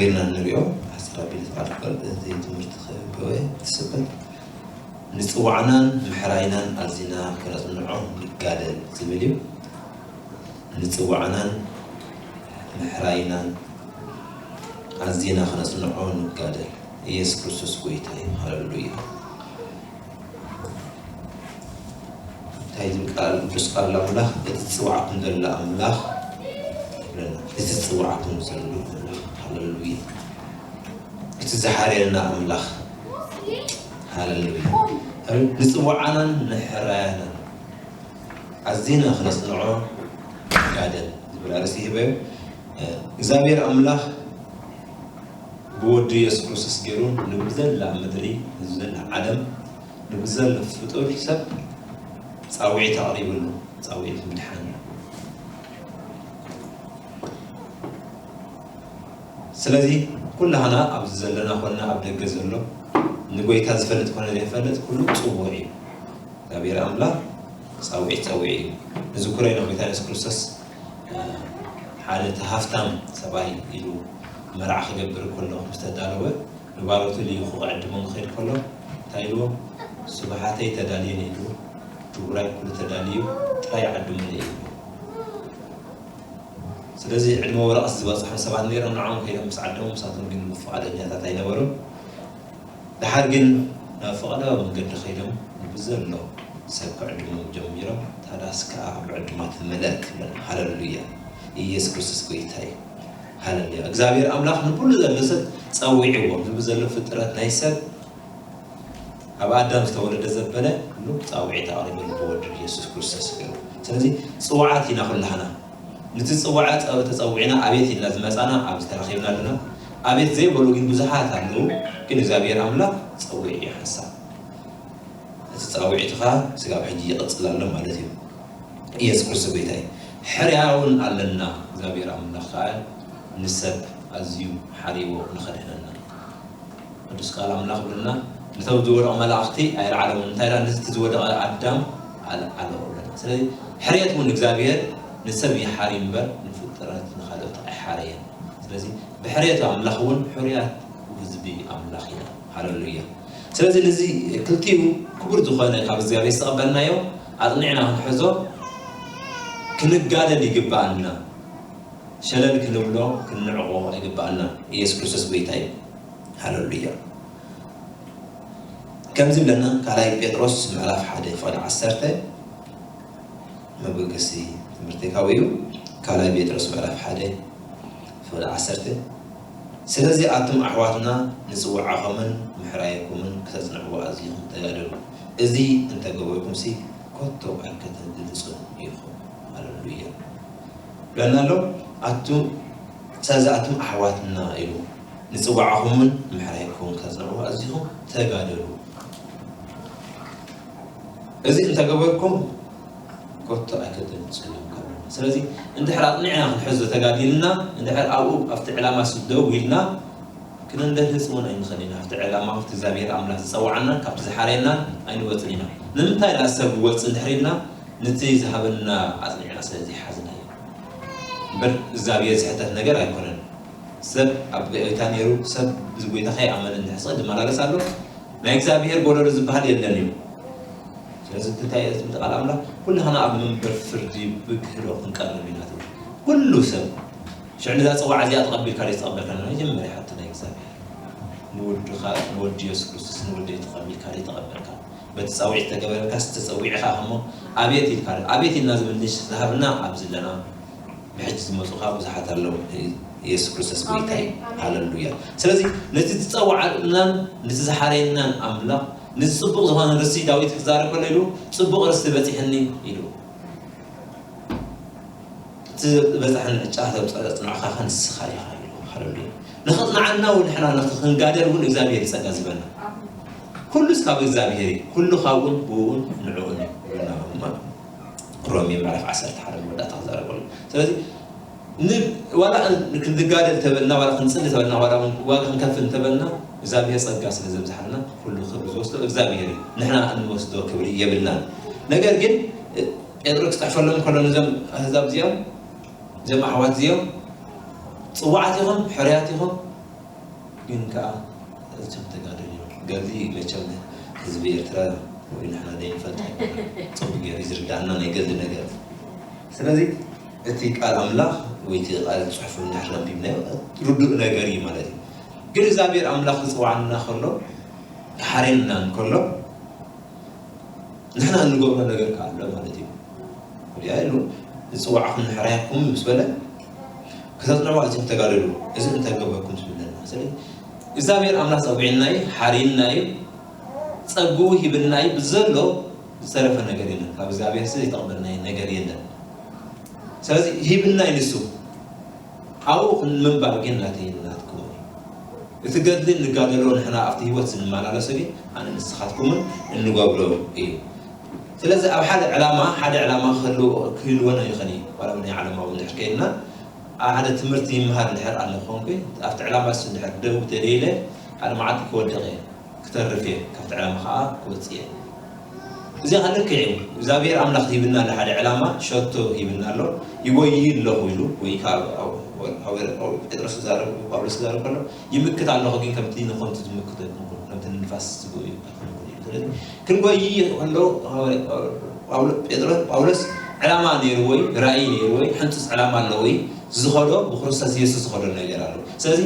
ኢልና ንሪኦ። ሓፂር ኣቢለ ቃል ክፈልጥ እቲ ትምህርቲ ክህበወ ትስበት። ንፅዋዕናን ምሕራይናን ኣዚና ከነፅንዖ ንጋደል ዝብል እዩ። ንፅዋዕናን ምሕራይናን ኣዚና ከነፅንዖ ንጋደል። ኢየሱስ ክርስቶስ ጎይታ እዩ። ሃሌሉያ። እንታይ ዝብል ቃል? ቅዱስ ቃል ኣምላኽ፣ እቲ ዝፅዋዕኩም ዘሎ ኣምላኽ ይብለና። እቲ ዝፅዋዕኩም ዘሎ ኣምላኽ። ሃሌሉያ። እቲ ዝሓርየና ኣምላኽ። ሃሌሉያ። ንፅዋዕናን ንሕራያናን ኣዚና ክነፅንዖ ንጋደል ዝብል ኣርእስቲ ሂበዮ። እግዚኣብሔር ኣምላኽ ብወዱ የሱስ ክርስቶስ ገይሩ ንብዘላ ምድሪ፣ ንብዘላ ዓለም፣ ንብዘላ ፍጡር ሰብ ጻውዒት ኣቕሪብሉ፣ ጻውዒት ምድሓን እዩ። ስለዚ ኩላህና ኣብዚ ዘለና ኮንና ኣብ ደገ ዘሎ ንጎይታ ዝፈልጥ ኮነ ዘይፈልጥ ኩሉ ጽውዕ እዩ። እግዚኣብሔር ኣምላኽ ጻውዒት ጸዊዑ እዩ። ንዝክሮ ኢና ጎይታ የሱስ ክርስቶስ ሓደ እቲ ሃፍታም ሰብኣይ ኢሉ መርዓ ክገብር ከሎ ምስ ተዳለወ ንባሮቱ ልኢኹ ክዕድሞም ክኸይድ ከሎ እንታይ ኢልዎ? ስብሓተይ ተዳልየን ኢሉ፣ ድቡራይ ኩሉ ተዳልዩ ጥራይ ዓድሙኒ ኢሉ። ስለዚ ዕድመ ወረቐት ዝበፅሖም ሰባት ነይሮም፣ ንዖም ከይዶም ምስ ዓደሙ፣ ንሳቶም ግን ፍቓደኛታት ኣይነበሩን። ድሓር ግን ናብ ፍቓዳዊ መንገዲ ከይዶም ብዘሎ ሰብ ክዕድሞም ጀሚሮም። ታዳስ ከኣ ኣብ ዕድማት መለእት ትብለና። ሃለሉያ። ኢየሱስ ክርስቶስ ጎይታ እዩ። ሃለሉያ። እግዚኣብሔር ኣምላኽ ንኩሉ ዘሎ ሰብ ጸዊዕዎ። ንብዘሎ ፍጥረት ናይ ሰብ ኣብ ኣዳም ዝተወለደ ዘበለ ኩሉ ጻውዒት ኣቕሪበሉ ብወዱ ኢየሱስ ክርስቶስ ገይሩ። ስለዚ ጽውዓት ኢና ኩላህና። ነቲ ጽውዓ ጸ-፣ ተጸዊዕና ኣቤት ኢልና ዝመጻና ኣብዚ ተረኺብና ኣለና። ኣቤት ዘይበሉ ግን ብዙሓት ኣለዉ። ግን እግዚኣብሔር ኣምላኽ ጸዊዑ እዩ ሓንሳብ። እቲ ጻውዒትኻ ስጋብ ሕጂ ይቕጽል ኣሎ ማለት እዩ። ኢየሱስ ክርስቶስ ጎይታ እዩ። ሕርያ እውን ኣለና። እግዚኣብሔር ኣምላኽ ከኣ ንሰብ ኣዝዩ ሓርይዎ ንኸድሕነና። ቅዱስ ቃል ኣምላኽ ብልና ነቶም ዝወደቑ መላእኽቲ ኣይልዓሎም። እንታይ ኢላ? ነቲ ዝወደቐ ኣዳም ኣልዓሎ ብለና። ስለዚ ሕርየት እውን እግዚኣብሔር ንሰብ ይሓሪ እምበር ንፍጥረት ንኻልኦት ኣይሓረየን። ስለዚ ብሕርየቱ ኣምላኽ እውን ሕሩያት ህዝቢ ኣምላኽ ኢና። ሃለሉያ። ስለዚ ነዚ ክልቲኡ ክቡር ዝኾነ ካብ እግዚኣብሔር ዝተቐበልናዮ ኣጽኒዕና ክንሕዞ ክንጋደል ይግብኣና። ሸለል ክንብሎ ክንንዕቆ ኣይግብኣና። ኢየሱስ ክርስቶስ ጎይታ እዩ። ሃለሉያ። ከምዚ ብለና ካልኣይ ጴጥሮስ ምዕራፍ ሓደ ፍቕዲ ዓሰርተ መበገሲ ትምህርቲ ካብኡ እዩ። ካልኣይ ጴጥሮስ ምዕራፍ ሓደ ፍቕዲ ዓሰርተ። ስለዚ ኣቱም ኣሕዋትና ንጽውዓኹምን ምሕራየኩምን ክተጽንዕዎ ኣዚኹም ተጋደሉ። እዚ እንተገበርኩምሲ ኮቶ ኣይከተብልጹን ኢኹም። ሃለሉያ። ብለና ኣሎ። ኣቱም፣ ስለዚ ኣቱም ኣሕዋትና ኢሉ ንጽውዓኹምን ምሕራየኩምን ክተጽንዕዎ ኣዚኹም ተጋደሉ። እዚ እንተገበርኩም ኮቶ ኣይከተብልጹን ኢኹም። ስለዚ እንድሕር ኣጽኒዕና ክንሕዞ ተጋዲልና፣ እንድሕር ኣብኡ ኣብቲ ዕላማ ስደው ኢልና ክንንደህጽ እውን ኣይንኽእል ኢና። ኣብቲ ዕላማ ኣብቲ እግዚኣብሔር ኣምላኽ ዝጸውዓና ካብቲ ዝሓረየና ኣይንወጽን ኢና። ንምንታይ ኢልና ሰብ ንወጽእ እንድሕር ኢልና ነቲ ዝሃበና ኣጽኒዕና ስለ ዘይሓዝናዮ እምበር እግዚኣብሔር ዝሕተት ነገር ኣይኮነን። ሰብ ኣብ ጎይታ ነይሩ፣ ሰብ ብዚ ጎይታ ከይኣመነ እንድሕር ዝመላለስ ኣሎ፣ ናይ እግዚኣብሔር ጎደሎ ዝበሃል የለን እዩ። ስለዚ እንታይ እዩ ዝብል ቃል ኣምላኽ? ኩላህና ኣብ መንበር ፍርዲ ብክህዶ ክንቀርብ ኢና ትብል። ኩሉ ሰብ ሽዕ ነዛ ጽዋዕ እዚኣ ተቐቢልካ ዶ ተቐበልካ? መጀመርያ ሓቲ ናይ እግዚኣብሔር ንወድኻ፣ ንወዲ የሱስ ክርስቶስ ንወደይ ተቐቢልካ ዶ ተቐበልካ? በቲ ጻውዒት ተገበረልካ ዝተጸዊዕኻ እሞ ኣቤት ኢልካ ዶ? ኣቤት ኢልና ዝምልሽ ዝሃብና ኣብዚ ኣለና። ብሕጂ ዝመጹ ከኣ ብዙሓት ኣለዉ። ኢየሱስ ክርስቶስ ጎይታ እዩ። ኣሜን፣ ኣሜን። ሃለሉያ። ስለዚ ነቲ ዝጸውዓናን ነቲ ዝሓረየናን ኣምላኽ፣ ነዚ ጽቡቕ ዝኾነ ርስቲ ዳዊት ክዛረብ ከሎ ኢሉ፣ "ጽቡቕ ርስቲ በጺሕኒ" ኢሉ። "እቲ ዝበጽሐኒ ዕጫ ተጽንዖ ካኻ ንስኻ ኢኻ" ኢሉ። ሃለሉያ። ንኽጽንዓና እውን ንሕና ንኽንጋደል እውን እግዚኣብሔር እዩ ጸጋ ዝህበና። ኣሜን። ኩሉስ ካብ እግዚኣብሔር እዩ። ኩሉ ካብኡን ብእኡን ንዕኡን እዩ። ሮሜ ምዕራፍ ዓሰርተ ሓደ መወዳእታ ክዛረበሉ። ስለዚ ን-፣ ዋላ ን-፣ ክንጋደል ተበልና፣ ዋላ ክንጽሊ ተበልና፣ ዋላ እውን ዋጋ ክንከፍል እንተበልና፣ እግዚኣብሔር ጸጋ ስለ ዘብዝሓልና፣ ኩሉ ክብሪ ዝወስዶ እግዚኣብሔር እዩ። ንሕና እንወስዶ ክብሪ የብልናን። ነገር ግን፣ እ፣ ጴጥሮስ ክጽሕፈሎም ከሎ ነዞም ኣህዛብ እዚኦም፣ እዞም ኣሕዋት እዚኦም፣ ጽዋዓት ኢኹም፣ ሕርያት ኢኹም፣ ግን ከዓ እቶም ተጋደሉ እዮም። ገድሊ መቸም ህዝቢ ኤርትራ ወይ ንሕና ዘይንፈልጥ ኣይኮነን። ጽቡቅ ገይሩ ዝርዳእና ናይ ገድሊ ነገር። ስለዚ እቲ ቃል ኣምላኽ ወይ እቲ ቃል ጽሑፍ እንድሕር ኣንቢብናዮ ርዱእ ነገር እዩ ማለት እዩ። ግን እግዚኣብሔር ኣምላኽ ክጽዋዕና ከሎ ክሓርየና እንከሎ ንሕና እንገብሮ ነገር ከዓ ኣሎ ማለት እዩ። ያ ኢሉ ዝፅዋዕኹም ንሕራያኩም ምስ በለ ክተፅንዕዋ እዚኦም ተጋደሉ፣ እዚ እንታይ ገበርኩም ትብለና። ስለዚ እግዚኣብሔር ኣምላኽ ፀዊዕናይ ሓሪናይ ጸጉኡ ሂብናይ ብዘሎ ዝተረፈ ነገር የለን። ካብ እግዚኣብሔር ስ ይጠቕመናይ ነገር የለን። ስለዚ ሂብናይ ንሱ ኣብኡ ምንባር ግን ናተይ ናትኩም እዩ። እቲ ገድሊ እንጋደሎ ንሕና ኣብቲ ህይወት ስንመላለሶ ግን ኣነ ንስኻትኩምን እንገብሮ እዩ። ስለዚ ኣብ ሓደ ዕላማ ሓደ ዕላማ ክህልዎ ክህልወና ይኽእል እዩ። ዋላ ናይ ዓለማዊ እንድሕር ከይድና ኣብ ሓደ ትምህርቲ ይምሃር እንድሕር ኣሎ ኮንኩ ኣብቲ ዕላማ ስ እንድሕር ደው ተደይለ ሓደ መዓልቲ ክወድቕ እየ። ክተርፍ እየ፣ ካብቲ ዕላማ ከዓ ክወፅእ እየ። እዚ ከዓ ልክዕ እዩ። እግዚኣብሔር ኣምላኽ ሂብና ኣሎ ሓደ ዕላማ፣ ሸቶ ሂብና ኣሎ። ይጎይ ኣለኹ ኢሉ ወይ ከዓ ጴጥሮስ ዝዛረብ ጳውሎስ ዝዛረብ ከሎ ይምክት ኣለኹ፣ ግን ከምቲ ንኸምቲ ዝምክት ኣይኮንኩን፣ ከምቲ ንንፋስ ዝጎዩ ኣይኮንኩን ኢሉ። ስለዚ ክንጎይ ከሎ ጳውሎ- ጴጥሮስ ጳውሎስ ዕላማ ነይርዎ እዩ፣ ራእይ ነይርዎ እዩ፣ ሕንፁፅ ዕላማ ኣለዎ እዩ። ዝኸዶ ብክርስቶስ የሱስ ዝኸዶ ነገር ኣሎ። ስለዚ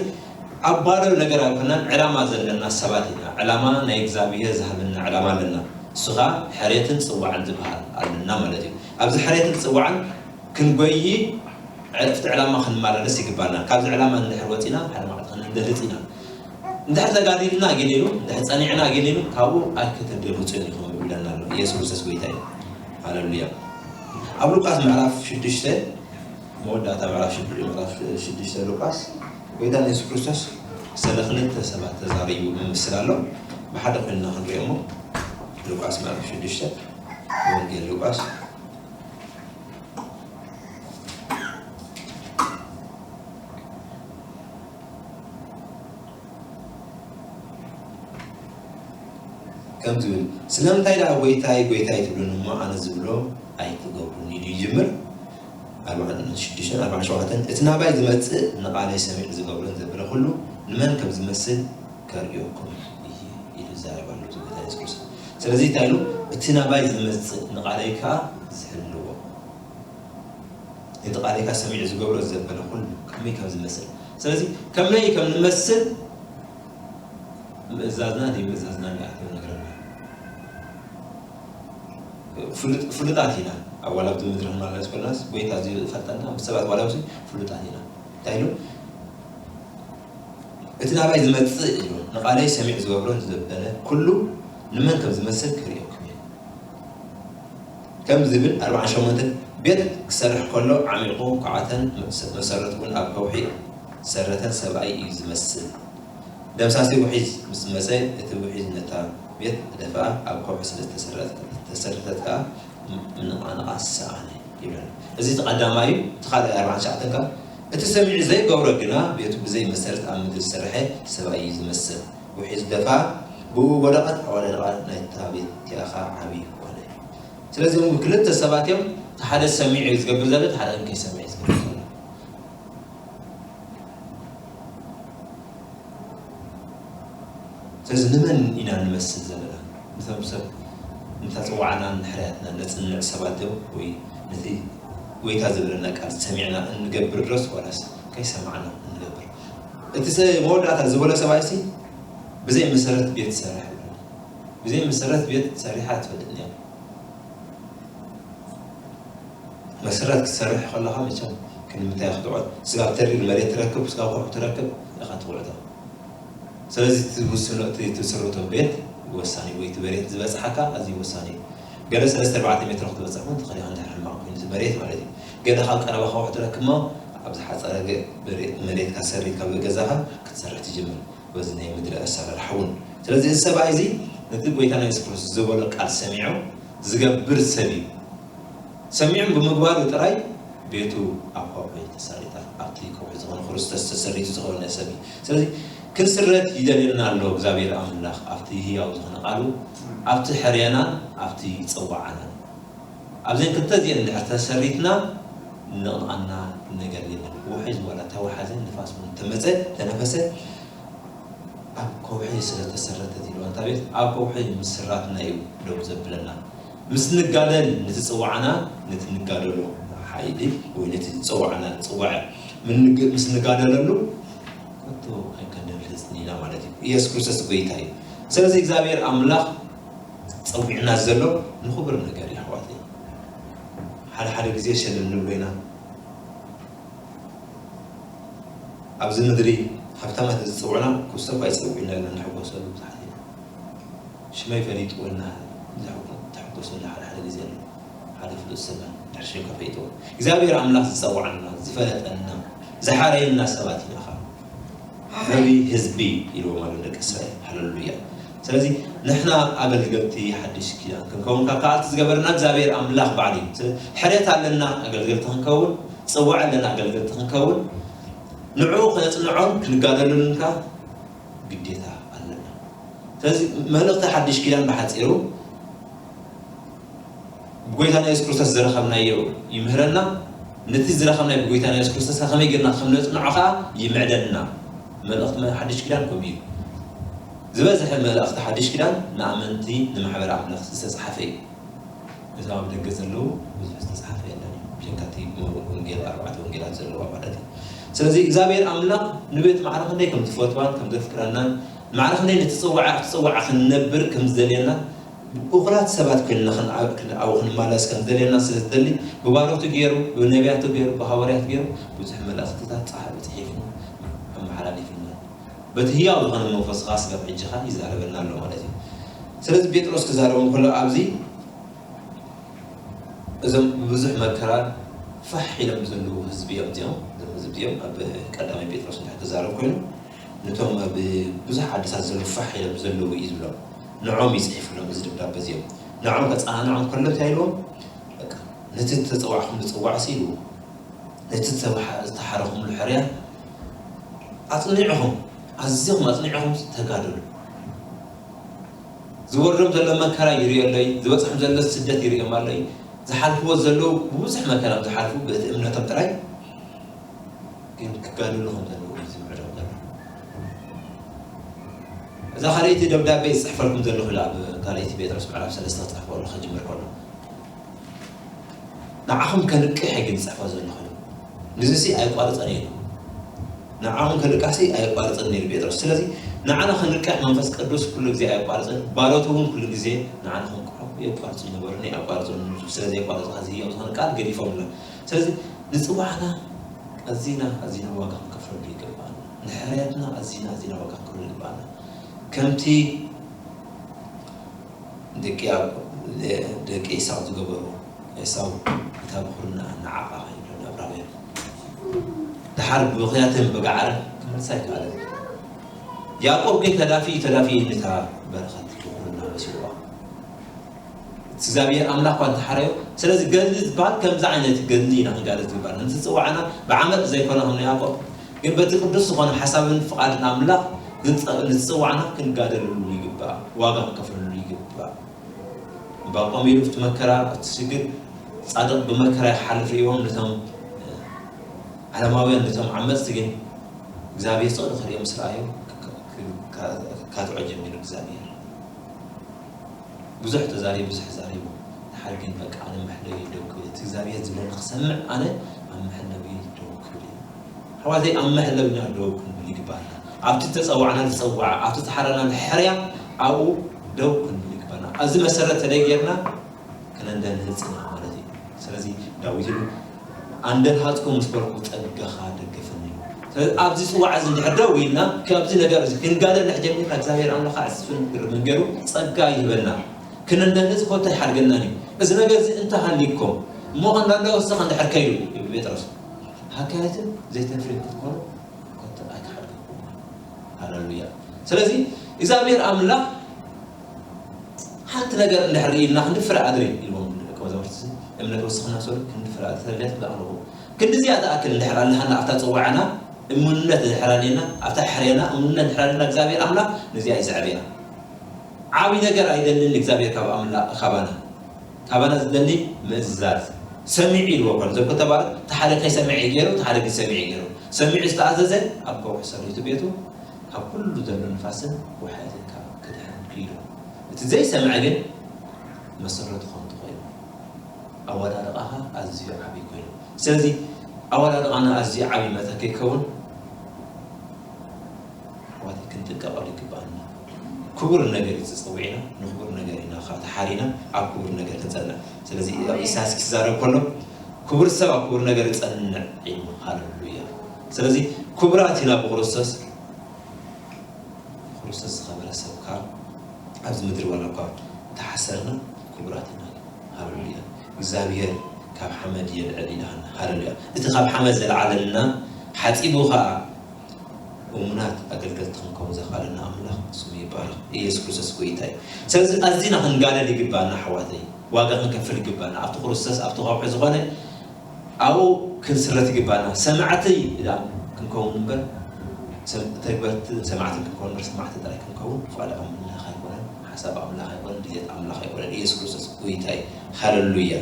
ኣብ ባዶ ነገር ኣይኮናን፣ ዕላማ ዘለና ሰባት ኢና። ዕላማ ናይ እግዚኣብሔር ዝሃበና ዕላማ ኣለና። እሱ ኸዓ ሕርየትን ጽዋዕን ዝበሃል ኣለና ማለት እዩ። ኣብዚ ሕርየትን ጽዋዕን ክንጎይ ዕርፍቲ ዕላማ ክንመላለስ ይግባና። ካብዚ ዕላማ እንድሕር ወፂና ሓደ መዓልቲ ክንደልፅ ኢና። እንድሕር ተጋዲልና ገለ ኢሉ እንድሕር ፀኒዕና ገለ ኢሉ ካብኡ ኣይከተደልፅዮን ኢኹም ይብለና ኣሎ። ኢየሱስ ክርስቶስ ጎይታ እዩ። ሃሌሉያ። ኣብ ሉቃስ ምዕራፍ ሽዱሽተ መወዳእታ ምዕራፍ ሽዱሽተ ሉቃስ ጎይታ የሱስ ክርስቶስ ስለ ክልተ ሰባት ተዛሪቡ ይመስል ኣሎ። ብሓደ ኮይንና ክንሪኦ እሞ ሉቃስ ምዕራፍ ሽዱሽተ ወንጌል ሉቃስ ከም ትብል ስለምንታይ ደኣ ጎይታይ ጎይታይ ትብሉኒ እሞ ኣነ ዝብሎ ኣይትገብሩን ኢሉ ይጅምር። ኣርባዕን ሽዱሽተን ኣርባዕን ሸውዓተን እቲ ናባይ ዝመጽእ ንቓለይ ሰሚዑ ዝገብሮን ዘበለ ኩሉ ንመን ከም ዝመስል ከርእየኩም እየ ኢሉ ይዛረብ ኣሎ እዚ ጎይታ የሱስ ክርስቶስ። ስለዚ እንታይ ኢሉ እቲ ናባይ ዝመጽእ ንቓለይ ከኣ ዝሕልዎ እቲ ቃል ኢካ ሰሚዑ ዝገብሮ ዘበለ ኩሉ ከመይ ከም ዝመስል። ስለዚ ከመይ ከም ንመስል ምእዛዝና ዘይምእዛዝና ንኣትዮ ነገረና። ፍሉጣት ኢና ኣብ ዋላ ኣብቲ ምድሪ ክንመላለስ ኮለናስ ጎይታ ዝፈልጠና ምስ ሰባት ዋላ ምስ ፍሉጣት ኢና እንታይ ኢሉ እቲ ናባይ ዝመጽእ ኢሉ ንቓለይ ሰሚዑ ዝገብሮን ዘበለ ኩሉ ንመን ከም ዝመስል ክርእየኩም እየ ከም ዝብል ኣርባዓን ሸሞንተን ቤት ክሰርሕ ከሎ ዓሚቑ ኳዕተን መሰረትውን ኣብ ከውሒ ዝሰረተን ሰብኣይ እዩ ዝመስል። ደምሳሲ ውሒዝ ምስ መጸ እቲ ውሒዝ ነታ ቤት ደፍኣ ኣብ ከውሒ ስለ ዝተሰረተት ከኣ ምንቕንቓ ሰኣነ ይብለና። እዚ እቲ ቀዳማይ እዩ። እቲ ካልኣይ ኣርባዓን ትሽዓተን ከኣ እቲ ሰሚዑ ዘይገብሮ ግና ቤቱ ብዘይ መሰረት ኣብ ምድሪ ዝሰርሐ ሰብኣይ እዩ ዝመስል። ውሒዝ ደፋ ብኡ ወደቐት ኣዋዳድቓ ናይታ ቤት እቲኣ ኸዓ ዓብዪ ኮነ። ስለዚ እውን ክልተ ሰባት እዮም፣ እቲ ሓደ ሰሚዑ እዩ ዝገብር ዘሎ፣ እቲ ሓደ ግን ከይሰምዕ እዩ ዝገብር ዘሎ። ስለዚ ንመን ኢና ንመስል ዘለና? ነቶም ሰብ ነታ ጽዋዕናን ሕርያትናን ነጽንዕ ሰባት ዶ ወይ ነቲ ጎይታ ዝብለና ቃል ሰሚዕና እንገብር ዶስ ዋላስ ከይሰማዕና እንገብር? እቲ መወዳእታ ዝበሎ ሰብኣይሲ ብዘይ መሰረት ቤት ትሰርሕ ብዘይ መሰረት ቤት ሰሪሓ ትፈልጥ እያ። መሰረት ክትሰርሕ ከለኻ መቸም ክንምታይ ክትቆዕ ስጋብ ተሪር መሬት ትረክብ ስጋብ ከውሒ ትረክብ ኢኻ ትቑዕቶ። ስለዚ ትውስኖ ትስርቶ ቤት ወሳኒ ወይ እቲ መሬት ዝበፅሓካ ኣዝዩ ወሳኒ እዩ። ገለ ሰለስተ ኣርባዕተ ሜትሮ ክትበፅሕ እውን ትኽእል ኢኻ እንድሕር ሕማቕ ኮይኑ እቲ መሬት ማለት እዩ። ገለ ካብ ቀረባ ከውሒ ትረክብ እሞ ኣብ ዝሓፀረ መሬትካ ሰሪት ካብ ገዛኻ ክትሰርሕ ትጅምር። በዚ ናይ ምድሪ ኣሰራርሓ እውን ስለዚ እዚ ሰብኣይ እዚ ነቲ ጎይታና የሱስ ክርስቶስ ዝበሎ ቃል ሰሚዑ ዝገብር ሰብ እዩ። ሰሚዑ ብምግባሩ ጥራይ ቤቱ ኣብ ከውሒ ተሰሪታ ኣብቲ ከውሒ ዝኾነ ክርስቶስ ተሰሪቱ ዝኾነ ሰብ እዩ። ስለዚ ክንስረት ይደልየና ኣሎ እግዚኣብሔር ኣምላኽ ኣብቲ ህያው ዝኾነ ቃሉ ኣብቲ ሕርያና ኣብቲ ጸዋዓና ኣብዘን ክልተ እዚአን እንድሕር ተሰሪትና ንቕንቓና ነገር የለን። ውሒዝ ዋላ ተወሓዘ ንፋስ እውን ተመፀ ተነፈሰ ኣብ ከውሒ ስለ ተሰረተት ኢልዋ። እታ ቤት ኣብ ከውሒ ምስራትና እዩ ደው ዘብለና። ምስ ንጋደል፣ ነቲ ዝጸዋዓና፣ ነቲ ንጋደሎ ሓይሊ ወይ ነቲ ዝጸዋዓና ጽዋዕ ምንግ-፣ ምስ ንጋደለሉ፣ ከቶ ኣይከንደልህጽን ኢና ማለት እዩ። ኢየሱስ ክርስቶስ ጎይታ እዩ። ስለዚ እግዚኣብሔር ኣምላኽ ጸዊዕና ዘሎ ንኽቡር ነገር እዩ፣ ኣሕዋተይ። ሓደ ሓደ ግዜ ሸለል ንብሎ ኢና። ኣብዚ ምድሪ ሃብታማት ዝጸውዑና ክውሰኹ ኣይጸውዑና ኢልና ንሕጎሰሉ ብዙሓት ኢና። ሽመይ ፈሊጥዎ ኢልና ዝሕጎ-፣ ዝሕጎሰሉ ሓደ ሓደ ግዜ ኣሎ። ሓደ ፍሉጥ ሰብ ድሕሪ ሽም ከፈይጥዎ። እግዚኣብሔር ኣምላኽ ዝጸውዓና፣ ዝፈለጠና፣ ዝሓረየና ሰባት ኢና ኸዓ። ነቢ ህዝቢ ኢልዎም ኣለዉ ደቂ እስራኤል። ሃሌሉያ። ስለዚ ንሕና ኣገልገልቲ ሓድሽ ኪዳን ክንከውን ካብ ከኣልቲ ዝገበረና እግዚኣብሔር ኣምላኽ ባዕሉ እዩ። ስለ-፣ ሕርየት ኣለና ኣገልገልቲ ክንከውን፣ ጽዋዕ ኣለና ኣገልገልቲ ክንከውን፣ ንዕኡ ከነጽንዖን ክንጋደሉን ከኣ ግዴታ ኣለና። ስለዚ መልእኽቲ ሓድሽ ኪዳን ብሓጺሩ ብጎይታና የሱስ ክርስቶስ ዝረኸብናዮ ይምህረና። ነቲ ዝረኸብናዮ ብጎይታና የሱስ ክርስቶስ ከመይ ጌርና ከም ነጽንዖ ኸኣ ይምዕደና። መልእኽቲ ሓድሽ ኪዳን ከምኡ እዩ። ዝበዝሐ መልእኽቲ ሓድሽ ኪዳን ንኣመንቲ ንማሕበር ኣምላኽ ዝተጻሕፈ እዩ። እቶም ኣብ ደገ ዘለዉ ብዙሕ ዝተጻሕፈ የለን እዩ። ብጀካ እቲ ወንጌል፣ ኣርባዕተ ወንጌላት ዘለዋ ማለት እዩ። ስለዚ እግዚኣብሔር ኣምላኽ ንቤት ማዕረ ክንደይ ከም ዝፈትዋን ከም ዘፍቅረናን ማዕረ ክንደይ ነቲ ጽዋዕ፣ ኣብቲ ጽዋዕ ክንነብር ከም ዝደልየና እኹላት ሰባት ኮይንና ክንኣ-፣ ክንኣ-፣ ክንመላለስ ከም ዝደልየና ስለ ዝደሊ፣ ብባሮቱ ገይሩ፣ ብነቢያቱ ገይሩ፣ ብሃዋርያት ገይሩ ብዙሕ መልእኽትታት ጻሕ-፣ ጽሒፉ ኣመሓላሊፉልና። በቲ ህያው ዝኾነ መንፈስ ኸኣ ስጋብ ሕጂ ኸኣ ይዛረበና ኣሎ ማለት እዩ። ስለዚ ጴጥሮስ ክዛረቦም ከሎ ኣብዚ እዞም ብብዙሕ መከራ ፋሕ ኢሎም ዘለዉ ህዝቢ እዮም እዚኦም። እዞም ህዝቢ እዚኦም ኣብ ቀዳማይ ጴጥሮስ እንድሕር ክዛረብ ኮይኑ፣ ነቶም ኣብ ብዙሕ ዓድታት ዘለዉ ፋሕ ኢሎም ዘለዉ እዩ ዝብሎም። ንዖም እዩ ጽሒፉሎም እዚ ደብዳበ እዚኦም። ንዖም ከጸናንዖም ከሎ እንታይ ኢልዎም? በቃ፣ ነቲ ዝተጸዋዕኹምሉ ጽዋዕሲ ኢልዎ። ነቲ ዝተባሓ-፣ ዝተሓረኹምሉ ሕርያ ኣጽኒዕኹም፣ ኣዚኹም ኣጽኒዕኹም ተጋደሉ። ዝወርዶም ዘሎ መከራ ይርእዮ ኣሎ እዩ። ዝበጽሖም ዘሎ ስደት ይርእዮም ኣሎ እዩ። ዝሓልፍዎ ዘለዉ ብብዙሕ መከራ እዮም ዝሓልፉ፣ በቲ እምነቶም ጥራይ ግን ክጋደሉ ከም ዘለዉ እዩ ዝምዕዶም ዘሎ። እዛ ካልኣይቲ ደብዳቤ ዝጽሕፈልኩም ዘለኹ ኢሉ ኣብ ካልኣይቲ ጴጥሮስ ምዕራፍ ሰለስተ ክጽሕፎ ከሎ፣ ክጅምር ከሎ፣ ንዓኹም ከንቅሕ እዩ ግን ዝጽሕፎ ዘለኹ ኢሉ። ንዝሲ ኣየቋርጸን እዩ ኢሉ። ንዓኹም ከንቅሕሲ ኣየቋርጸን ነይሩ ጴጥሮስ። ስለዚ ንዓና ከንቅሕ መንፈስ ቅዱስ ኩሉ ግዜ ኣየቋርጸን፣ ባሮቱ እውን ኩሉ ግዜ ንዓና ከንቅሑ የቋርጹ ዝነበሩ፣ ኣየቋርጹን። ስለ ዘየቋረጹ፣ ሕዚ ህያው ዝኾነ ቃል ገዲፎምልና። ስለዚ ንጽዋዕና ኣዚና፣ ኣዚና ዋጋ ክንከፍለሉ ይግባኣና። ንሕርያትና ኣዚና፣ ኣዚና ዋጋ ክንከፍለሉ ይግባኣና። ከምቲ ደቂ ያዕቆብ፣ ደቂ ኤሳው ዝገበርዎ፣ ኤሳው፣ "እታ ብኹርና ንዓኻ ይብሎ ንዕብራውያን። ደሓር ብኽያትን ብጋዕርን ክመልሳ ኣይከኣለን። ያዕቆብ ግን ተዳፊኡ፣ ተዳፊኡ ነታ በረኸት ብኹርና ወሲድዋ። እቲ እግዚኣብሔር ኣምላኽ እኳ እንተሓረዮ፣ ስለዚ ገድሊ ዝበሃል ከምዚ ዓይነት ገድሊ ኢና ክንጋደል ዝግባና። ነቲ ዝጽዋዕና ብዓመጽ ዘይኮነ ከም ያዕቆብ፣ ግን በቲ ቅዱስ ዝኾነ ሓሳብን ፍቓድን ኣምላኽ ንጽ-፣ ንዝጽዋዕና ክንጋደለሉ ይግባእ፣ ዋጋ ክንከፍለሉ ይግባእ። ዕንባቆም ኢሉ ኣብቲ መከራ፣ ኣብቲ ሽግር፣ ጻድቕ ብመከራ ይሓልፍ ርእይዎም፣ ነቶም ዓለማውያን፣ ነቶም ዓመጽቲ ግን እግዚኣብሔር ጽቕሪ ክርእዮም ምስ ረኣዮ፣ ክ-፣ ክ-፣ ክ-፣ ካትዖ ጀሚሩ እግዚኣብሔር። ብዙሕ ተዛሪቡ፣ ብዙሕ ተዛሪቡ። ድሓር ግን በቃ ኣነ መሕለቢ ደው ክብል፣ እቲ እግዚኣብሔር ዝብለኒ ክሰምዕ ኣነ ኣብ መሕለቢ ደው ክብል እየ። ኣሕዋተይ፣ ኣብ መሕለብና ደው ክንብል ይግባኣና። ኣብቲ ተጸዋዕና ዝጸዋዕ፣ ኣብቲ ዝሓረና ሕርያ ኣብኡ ደው ክንብል ይግባና። ኣብዚ መሰረት ተደይ ጌርና ክነንደን ህጽና ማለት እዩ። ስለዚ ዳዊት ኢሉ፣ "ኣንደን ሃጽኩ ምስ በልኩ ጸጋኻ ደገፈኒ" ኢሉ። ስለዚ ኣብዚ ጽዋዕ እዚ እንድሕር ደው ኢልና፣ ካብዚ ነገር እዚ ክንጋደል እንድሕር ጀሚርና፣ እግዚኣብሔር ኣምላኽ ኣዕጽፍን ግርምን ገይሩ ጸጋ ይህበና። ክነንደን ህጽ ኮታ ይሓድገናን እዩ። እዚ ነገር እዚ እንተሃሊኩም፣ እሞ ከንዳንዳ ወሰኸ እንድሕር ከይዱ፣ ይብል ጴጥሮስ፣ ሃካየትን ዘይተፍሬን ክትኮኑ ኮታ ኣይክሓድገኩም። ሃሌሉያ። ስለዚ እግዚኣብሔር ኣምላኽ ሓንቲ ነገር እንድሕር ርኢልና ክንድፍር ኣድሪ ኢልዎም ደቂ መዛሙርቲ፣ እምነት ወስኽና ሰሉ ክንድፍር ኣድሪ ተደልያት ብኣቕርቡ። ክንዲ እዚኣ ትኣክል እንድሕር ኣለሃና ኣብታ ጽዋዕና እሙንነት እንድሕር ኣልየና፣ ኣብታ ሕርየና እሙንነት እንድሕር ኣልየና፣ እግዚኣብሔር ኣምላኽ ነዚኣ እዩ ዘዕብየና። ዓብዪ ነገር ኣይደልን እግዚኣብሔር ካብ ኣምላ-፣ ካባና። ካባና ዝደሊ ምእዛዝ። ሰሚዑ ኢልዎ እኮ፣ እዞም ክልተ ባሮት፣ እቲ ሓደ ከይሰምዐ እዩ ገይሩ፣ እቲ ሓደ ግን ሰሚዑ እዩ ገይሩ። ሰሚዑ ዝተኣዘዘ ኣብ ከውሒ ሰሪቱ ቤቱ ካብ ኩሉ ዘሎ ንፋስን ወሓይትን ካብ ክድሕን ክኢሉ። እቲ ዘይሰምዐ ግን መሰረቱ ከምቲ ኮይኑ ኣወዳድቓኻ ኣዝዩ ዓብዪ ኮይኑ። ስለዚ ኣወዳድቓና ኣዝዩ ዓብዪ መተ ከይከውን ኣሕዋተይ ክንጥንቀቐሉ ይግብኣና። ክቡር ነገር እዩ ተጸዊዕና፣ ንክቡር ነገር ኢና ከዓ ተሓሪና ኣብ ክቡር ነገር ክንጸንዕ። ስለዚ ኣብ ኢሳያስ ክዛረብ ከሎ ክቡር ሰብ ኣብ ክቡር ነገር ይጸንዕ ኢሉ። ሃለሉያ። ስለዚ ክቡራት ኢና ብክርስቶስ፣ ብክርስቶስ ዝኸበረ ሰብ ከዓ ኣብዚ ምድሪ ዋላ እኳ ተሓሰርና ክቡራት ኢና። ሃለሉያ። እግዚኣብሔር ካብ ሓመድ የልዕል ኢልሃና። ሃለሉያ። እቲ ካብ ሓመድ ዘልዓለና ሓፂቡ ከዓ እሙናት ኣገልገልቲ ክንከውን ዘኽኣለና ኣምላኽ ስሙ ይባረኽ። ኢየሱስ ክርስቶስ ጎይታ እዩ። ስለዚ ኣዚና ክንጋደል ይግባና ኣሕዋተይ። ዋጋ ክንከፍል ይግባና። ኣብቲ ክርስቶስ ኣብቲ ከውሒ ዝኾነ ኣብኡ ክንስረት ይግባና። ሰማዕቲ ኢላ ክንከውን እምበር ሰብ-፣ ተግበርቲ ሰማዕቲ ክንከውን እምበር ሰማዕቲ ጥራይ ክንከውን ፍቓድ ኣምላኽ ኣይኮነን፣ ሓሳብ ኣምላኽ ኣይኮነን፣ ድሌት ኣምላኽ ኣይኮነን። ኢየሱስ ክርስቶስ ጎይታ እዩ። ሃለሉያ።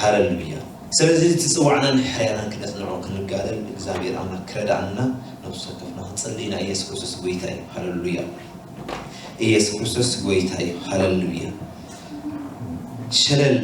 ሃለሉያ። ስለዚ እቲ ጽዋዕናን ሕርያናን ክነጽንዖ ክንጋደል እግዚኣብሔር ኣምላኽ ክረዳእና ነብሱ ወከፍና ክንጽሊ ኢና። ኢየሱስ ክርስቶስ ጎይታ እዩ። ሃለሉያ። ኢየሱስ ክርስቶስ ጎይታ እዩ። ሃለሉያ። ሸለል